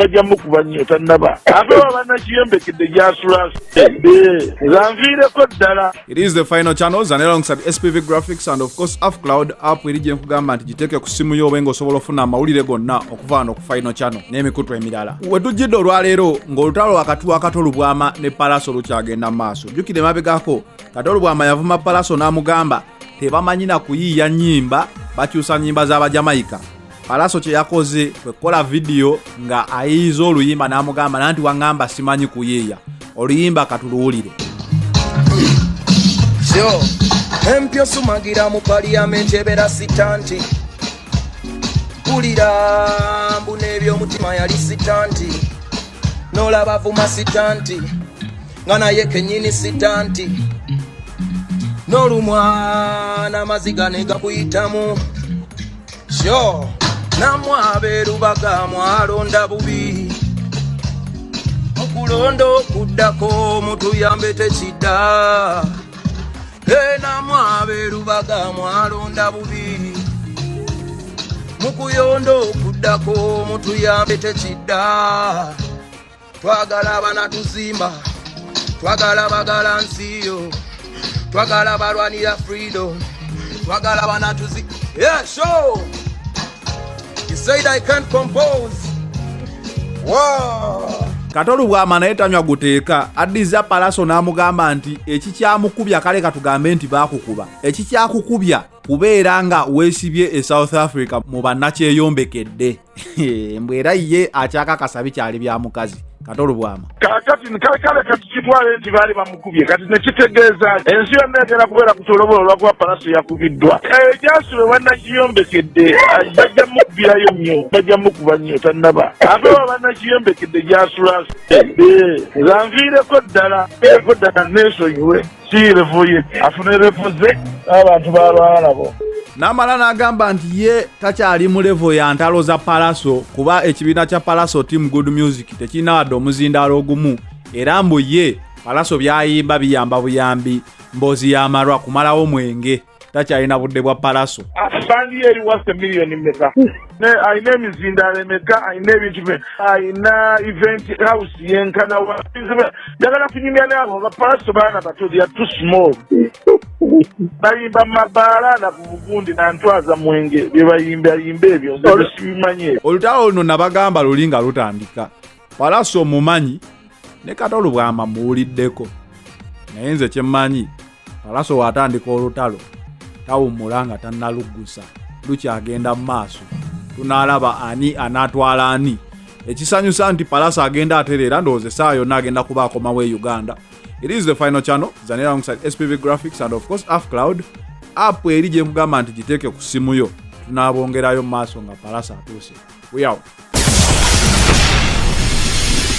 Bajja mukuba nnyo, tannaba. Ate oba bannakiyombekedde gyasula, nze nviireko ddala. It is the final channels and alongside SPV Graphics and, of course, Afcloud app eri gye nkugamba nti giteeke ku simu yo obe ng'osobola ofuna amawulire gonna okuva wano ku final channel n'emikutu emirala. We tujjidde olwaleero ng'olutalo wakati wa Kato Lubwama ne Palaso lukyagenda mu maaso. Jjukira emabegako Kato Lubwama yavuma Palaso n'amugamba tebamanyi na kuyiiya nnyimba, bakyusa nnyimba z'Abajamayika. Palaso kye yakoze kwe kukola vidiyo nga ayiiza oluyimba n'amugamba nanti waŋŋamba simanyi kuyiiya oluyimba. Katuluwulire. Sure. Empyo sumagira mu parliament ebeera stunt. Mpulira mbu n'ebyomutima yali stunt, n'olaba vuma stunt nga naye kennyini stunt, n'olumwa n'amaziga ne gakuyitamu. Sure. Nammwe abeerubaga mwalonda bubi, mukulonda okuddako mutuyambe tekidda. Namwe abeerubaga mwalonda bubi, mukuyonda okuddako mutuyambe tekidda. Twagala abanatuzimba, twagala bagala nsiyo, twagala balwanira freedom, twagala banatuzi. Yeah, sure. You said I can't compose. Wow. Kato Lubwama naye tanywa guteeka, addiza Palaso n'amugamba nti ekikyamukubya, kale katugambe nti baakukuba, ekikyakukubya kubeera nga weesibye e South Africa mu bannakyeyombekedde. Mbwe era ye akyakakasa bikyali bya mukazi Kato Lubwama. Kakati kale kati kitwale nti baali bamukubye, kati nekitegeeza ensi yonna egenda kubeera ku kyolobolo olwakuba Palaso yakubiddwa. Egyasula bannakiyombekedde bajja mukubirayo nnyo, bajja mukuba nnyo, tannaba. Ate oba bannakiyombekedde gyasula, nze nviireko ddala, nviireko ddala, neesonyiwe si level ye, afune level ze n'abantu balwala nabo. N'amala n'agamba nti ye takyali mu level ya ntalo za Palaso, kuba ekibiina kya Palaso Team Good Music tekirina wadde omuzindaalo ogumu, era mbu ye Palaso byayimba biyamba buyambi mboozi y'amalwa kumalawo mwenge, takyalina budde bwa Palaso. Bandi ye eri wase miliyoni meka? Alina emizindaalo emeka? Alina ebintu, alina event house yenkana wa? Njagala kunyumya naabo bapalaso, baana bato, they are too small. Bayimba mu mabaala na ku bugundi nantwaza mwenge, bye bayimba yimba ebyo nze sibimanyi ebyo. Olutalo luno nabagamba luli nga lutandika, Palaso omumanyi ne Kato Lubwama muwuliddeko, naye nze kyemmanyi Palaso waatandika olutalo tawummula nga tannaluggusa, lukyagenda mu maaso, tunaalaba ani anaatwala ani. Ekisanyusa nti Palaso agenda atereera, ndowooza essaawa yonna agenda kuba akomawo e Uganda. It is the final channel zanera alongside SPV Graphics and, of course, Afcloud app eri gye nkugamba nti giteeke ku ssimu yo. Tunaabongerayo mu maaso nga Palaso atuuse. We out.